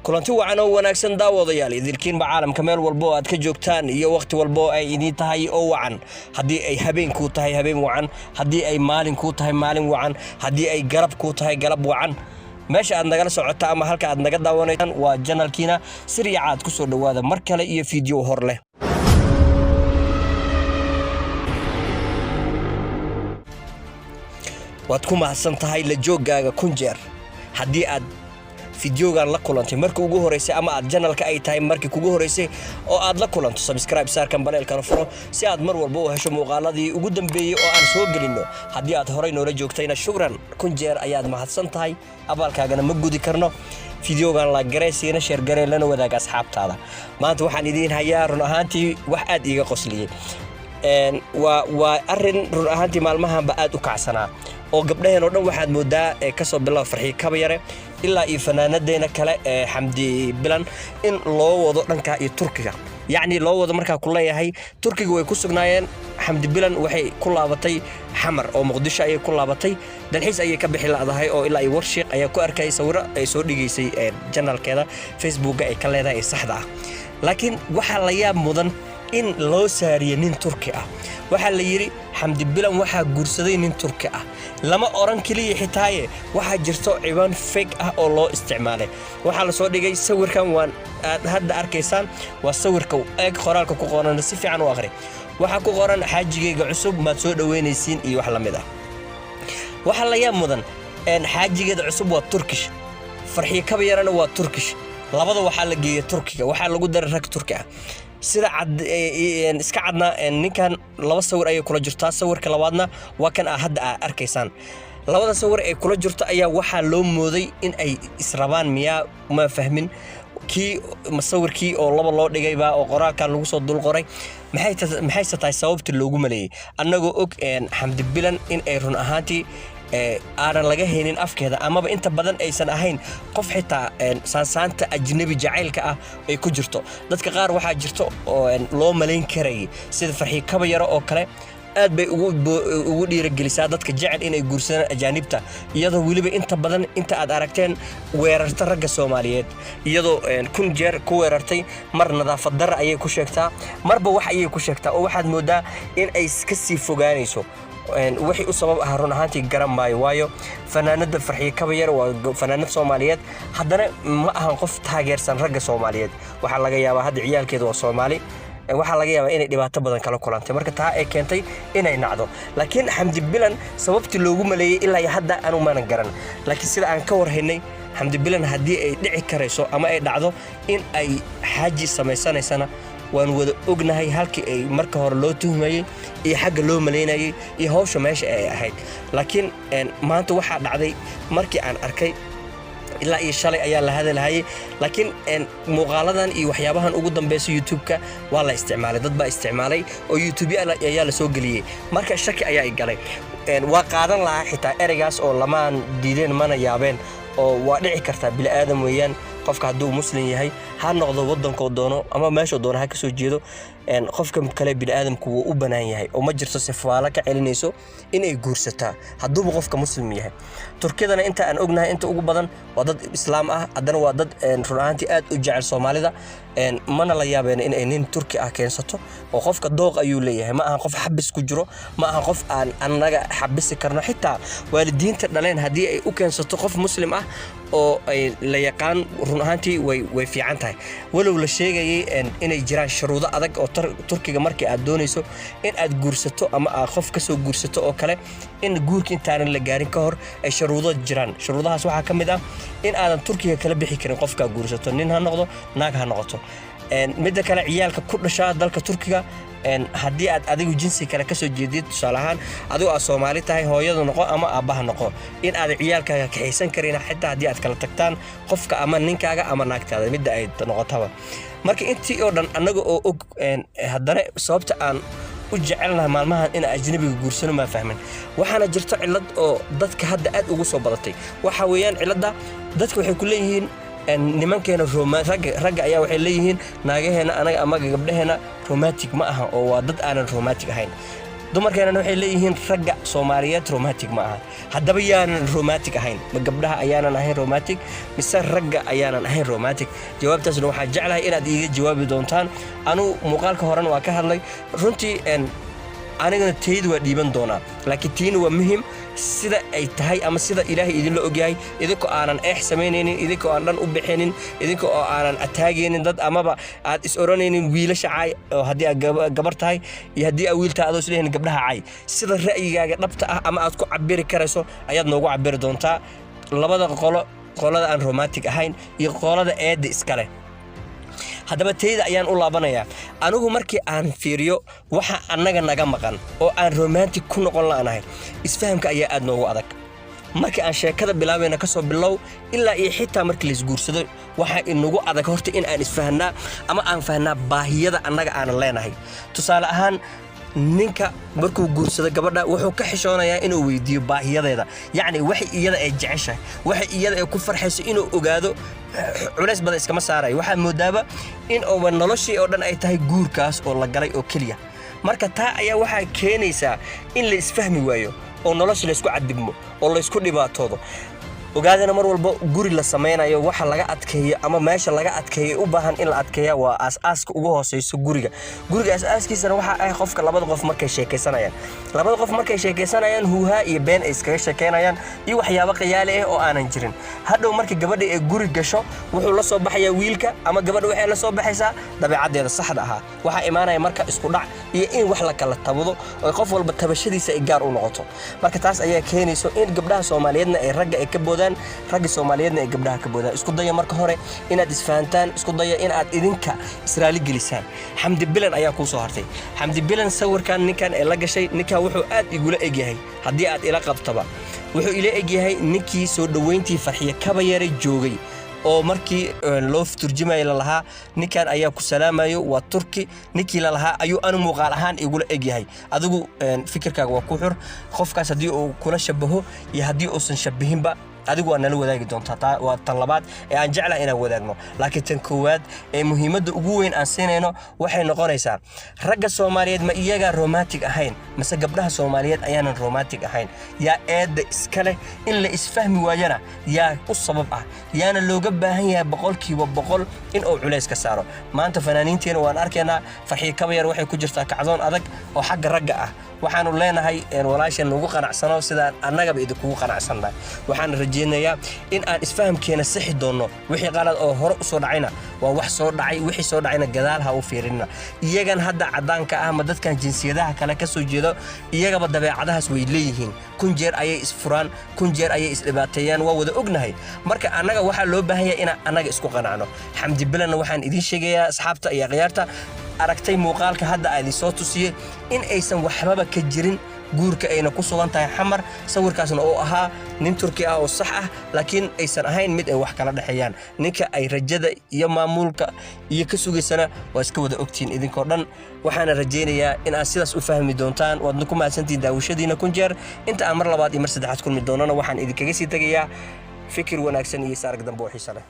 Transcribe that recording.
Kulanti wacan oo wanaagsan, daawadayaal, idilkiinba caalamka meel walba oo aad ka joogtaan iyo wakhti walba oo ay idiin tahay oo wacan. Haddii ay habeenkuu tahay, habeen wacan. Haddii ay maalinkuu tahay, maalin wacan. Haddii ay galab kuu tahay, galab wacan. Meesha aad nagala socota ama halka aad naga daawanaysaan waa channelkiina Siryacaad. Ku soo dhowaada mar kale iyo fiideo hor leh. Waad ku mahadsan tahay la jooggaaga kun jeer. Haddii aad fideogan la kulantay markii ugu horeysay ama aad channelka ay tahay markii kugu horeysay oo aad la kulanto, subscribe saarkan, baleelkana furo si aad mar walba u hesho muuqaaladii ugu dambeeyey oo aan soo gelinno. Haddii aad horay noola joogtayna, shukran, kun jeer ayaad mahadsan tahay, abaalkaagana ma gudi karno. Fideogan la garaysiina, share garee, lana wadaaga asxaabtaada. Maanta waxaan idiin hayaa run ahaantii wax aad iiga qosliyey. Waa arrin run ahaantii maalmahanba aad u kacsanaa oo gabdhaheen oo dhan waxaad moodaa, kasoo bilow Farxiyo Kabayare ilaa iyo fanaanadeena kale ee Xamdi Bilan, in loo wado dhanka iyo Turkiga. Yacni loo wado markaa ku leeyahay, Turkiga way ku sugnaayeen. Xamdi Bilan waxay ku laabatay Xamar oo Muqdisho ayay ku laabatay. Dalxiis ayay ka bixi la'dahay oo ilaa iyo Warshiiq ayaa ku arkayay sawiro ay soo dhigaysay channelkeeda Facebooka ay ka leedahay ee saxda ah. Laakiin waxaa la yaab mudan in loo saariye nin Turki ah. Waxaa la yidhi Xamdi Bilan waxaa guursaday nin Turki ah. Lama oran keliya xitaaye, waxaa jirto ciwaan fake ah oo loo isticmaalay. Waxaa la soo dhigay sawirkan waan aad hadda arkaysaan. Waa sawirka, eeg qoraalka ku qoran, si fiican u akhri. Waxaa ku qoran "Xaajigayga cusub maad soo dhoweynaysiin" iyo wax la mid ah. Waxaa la yaab mudan, xaajigeeda cusub waa Turkish, Farxiyo Kabayarana waa Turkish. Labada waxaa la geeyey Turkiga, waxaa lagu daray rag Turki ah. Sida cad iska cadna, ninkan laba sawir ayay kula jirtaa. Sawirka labaadna waa kan aa hadda aa arkaysaan. Labada sawir ee kula jirto ayaa waxaa loo mooday in ay israbaan. Miyaa ma fahmin kii masawirkii oo laba loo dhigaybaa oo qoraalkan lagu soo dul qoray? Maxayse tahay sababta loogu maleeyey, annagoo og Xamdi Bilan in ay run ahaantii aanan laga haynin afkeeda amaba inta badan aysan ahayn qof xitaa saansaanta ajnabi jacaylka ah ay ku jirto? Dadka qaar waxaa jirto oo loo malayn karayay, sida Farxii Kabayaro oo kale, aad bay ugu dhiiragelisaa dadka jecel inay guursadaan ajaanibta, iyadoo weliba inta badan inta aad aragteen weerarta ragga Soomaaliyeed, iyadoo kun jeer ku weerartay. Mar nadaafad darra ayay ku sheegtaa, marba wax ayay ku sheegtaa oo waxaad moodaa in ay ka sii fogaanayso. Wixii u sabab ah run ahaantii garan maayo, waayo fanaanada Farxiye Kabayar waa fanaanad Soomaaliyeed, haddana ma ahan qof taageersan ragga Soomaaliyeed. Waxaa laga yaabaa hadda ciyaalkeeda waa Soomaali, waxaa laga yaabaa inay dhibaato badan kala kulantay, marka taa ay keentay inay nacdo. Laakiin Xamdi Bilan sababtii loogu maleeyey ilaa iyo hadda anu maanan garan. Laakiin sida aan ka warhaynay, Xamdi Bilan haddii ay dhici karayso ama ay dhacdo in ay xaaji samaysanaysana, waan wada ognahay halkii ay marka hore loo tuhmayey iyo xagga loo malaynayey iyo hawsha meesha ay ahayd. Laakiin maanta waxaa dhacday markii aan arkay, ilaa iyo shalay ayaa la hadalhayay, laakiin muuqaaladan iyo waxyaabahan ugu dambeysa YouTube-ka waa la isticmaalay, dad baa isticmaalay oo YouTube ayaa la soo geliyey. Marka shaki ayaa i galay. Waa qaadan lahaa xitaa ereygaas oo lamaan diideen, mana yaabeen oo waa dhici kartaa, bini aadam weeyaan. Qofka hadduu Muslim yahay, ha noqdo waddankoo doono ama meeshuu doono ha kasoo jeedo, qofka kale bini aadamku wuu u bannaan yahay oo ma jirto sifaalo ka celinayso inay guursataa hadduuba qofka Muslim yahay. Turkiyadana inta aan ognahay inta ugu badan waa dad Islaam ah, haddana waa dad run ahaantii aad u jecel Soomaalida. Mana la yaabeen inay nin Turki ah keensato oo qofka dooq ayuu leeyahay. Ma ahan qof xabis ku jiro, ma ahan qof aan annaga xabisi karno. Xitaa waalidiinta dhaleen haddii ay u keensato qof Muslim ah oo ay la yaqaan, run ahaantii way fiican tahay, walow la sheegayay inay jiraan shuruudo adag oo Turkiga markii aad doonayso in aad guursato ama aad qof ka soo guursato oo kale, in guurka intaanan la gaarin ka hor ay shuruudo jiraan. Shuruudahaas waxaa ka mid ah in aadan Turkiga kala bixi karin qofkaa guursato, nin ha noqdo, naag ha noqoto. Midda kale, ciyaalka ku dhashaa dalka Turkiga, haddii aad adigu jinsi kale kasoo jeedid, tusaale ahaan adigu aad Soomaali tahay, hooyada noqo ama aabbaha noqo, in aadan ciyaalkaaga kaxaysan karin xitaa haddii aad kala tagtaan qofka ama ninkaaga ama naagtaada, midda ay noqotaba. Marka intii oo dhan annaga oo og, haddana sababta aan u jecelnahay maalmahan in ajnabiga guursano maa fahmin. Waxaana jirto cillad oo dadka hadda aad ugu soo badatay. Waxa weeyaan cilladda, dadka waxay ku leeyihiin nimankeena ragga ayaa waxay leeyihiin naagaheena anaga ama gabdhaheena romantic ma aha oo waa dad aanan romantic ahayn. Dumarkeenana waxay leeyihiin ragga Soomaaliyeed romantic ma aha. Haddaba yaanan romantic ahayn? Ma gabdhaha ayaanan ahayn romantic mise ragga ayaanan ahayn romantic? Jawaabtaasna waxaan jeclahay inaad iiga jawaabi doontaan. Anuu muuqaalka horena waa ka hadlay runtii, anigana taydu waa dhiiban doonaa, laakiin tiina waa muhim. Sida ay tahay ama sida Ilaahay idinla ogyahay, idinkoo aanan eex samaynaynin, idinkoo aan dhan u bixinin, idinka oo aanan ataagaynin dad amaba aad is oranaynin wiilasha caay, oo haddii aad gabar tahay iyo haddii aad wiil tahay adoo isleeyahin gabdhaha caay, sida ra'yigaaga dhabta ah ama aad ku cabiri karayso ayaad noogu cabiri doontaa labada qolo, qolada aan romantic ahayn iyo qolada eedda iskale. Haddaba tayda ayaan u laabanayaa. Anigu markii aan fiiriyo waxa annaga naga maqan oo aan romantic ku noqon la'nahay, isfahamka ayaa aad noogu adag. Markii aan sheekada bilaabayna kasoo bilow ilaa iyo xitaa markii laisguursado, waxaa inagu adag horta in aan isfahnaa ama aan fahnaa baahiyada annaga aanan leenahay. Tusaale ahaan, ninka markuu guursado gabadha, wuxuu ka xishoonayaa inuu weydiiyo baahiyadeeda, yacni waxay iyada ay jeceshahay, waxay iyada ay ku farxayso inuu ogaado culays badan iskama saarayo. Waxaa moodaaba in uuba noloshii oo dhan ay tahay guurkaas oo la galay oo keliya. Marka taa ayaa waxaa keenaysaa in la isfahmi waayo oo nolosha laysku cadibmo oo laysku dhibaatoodo. Ogaadana, mar walba guri la samaynayo waxa laga adkeeyo ama meesha laga adkeeyo u baahan in la adkeeya waa aas-aaska ugu hooseyso guriga. Guriga aas-aaskiisana waxa ah qofka, labada qof markay sheekaysanayaan. Labada qof markay sheekaysanayaan, huuhaa iyo been ay iskaga sheekaynayaan iyo waxyaabo khiyaali ah oo aanan jirin. Hadhow marka gabadha ee guri gasho, wuxuu la soo baxayaa wiilka ama gabadha waxay la soo baxaysaa dabeecaddeeda saxda ahaa. Waxaa imaanaya marka isku dhac iyo in wax la kala tabado oo qof walba tabashadiisa ay gaar u noqoto. Marka taas ayaa keenayso in gabdhaha Soomaaliyeedna ay ragga ay ka boodaan, ragga Soomaaliyeedna ay gabdhaha ka boodaan. Isku daya marka hore inaad isfahantaan, isku daya in aad idinka israali gelisaan. Xamdi Bilan ayaa kuu soo hartay. Xamdi Bilan sawirkan ninkan ee la gashay, ninkan wuxuu aad igula egyahay, haddii aad ila qabtaba, wuxuu ila egyahay ninkii soo dhoweyntii Farxiyo Kabayare joogay oo markii loo turjumaya lalahaa "Ninkan ayaa ku salaamayo, waa Turki" ninkii lalahaa ayuu anu muuqaal ahaan igula egyahay. Adigu fikirkaaga waa ku xur. Qofkaas haddii uu kula shabaho iyo haddii uusan shabihinba, adigu waa nala wadaagi doontaa. Taa waa tan labaad ee aan jeclahay inaan wadaagno. Laakiin tan koowaad ee muhiimadda ugu weyn aan siinayno waxay noqonaysaa: ragga Soomaaliyeed ma iyagaa romantic ahayn mase gabdhaha Soomaaliyeed ayaanan romantic ahayn? Yaa eedda iska leh? In la isfahmi waayana yaa u sabab ah? Yaana looga baahan yahay 100% in uu culays ka saaro? Maanta fanaaniinteena waan arkaynaa. Farxiyo Kabayar waxay ku jirtaa kacdoon adag oo xagga ragga ah. Waxaanu leenahay walaashan nugu qanacsano sidaan annagaba idinkugu qanacsannahay. Waxaan rajaynayaa in aan isfahamkeena sixi doonno. Wixii qalad oo hore u soo dhacayna waa wax soo dhacay, wixii soo dhacayna gadaal ha u fiirinna. Iyagan hadda caddaanka ah ama dadkan jinsiyadaha kale ka soo jeedo, iyagaba dabeecadahaas way leeyihiin. Kun jeer ayay isfuraan, kun jeer ayay isdhibaateeyaan, waa wada ognahay. Marka annaga waxaa loo baahan yahay inaan annaga isku qanacno. Xamdi Bilanna waxaan idiin sheegayaa, asxaabta iyo akhyaarta aragtay muuqaalka hadda aa idin soo tusiyey, in aysan waxbaba ka jirin guurka ayna ku sugan tahay Xamar, sawirkaasna oo ahaa nin Turki ah oo sax ah, laakiin aysan ahayn mid ay wax kala dhexeeyaan. Ninka ay rajada iyo maamulka iyo ka sugaysana waa iska wada ogtihiin idinkoo dhan. Waxaana rajaynayaa in aad sidaas u fahmi doontaan. Waadna ku mahadsantihiin daawashadiina kun jeer. Inta aan mar labaad iyo mar saddexaad kulmi doonana, waxaan idinkaga sii tegayaa fikir wanaagsan iyo saarag dambe oo xiisa leh.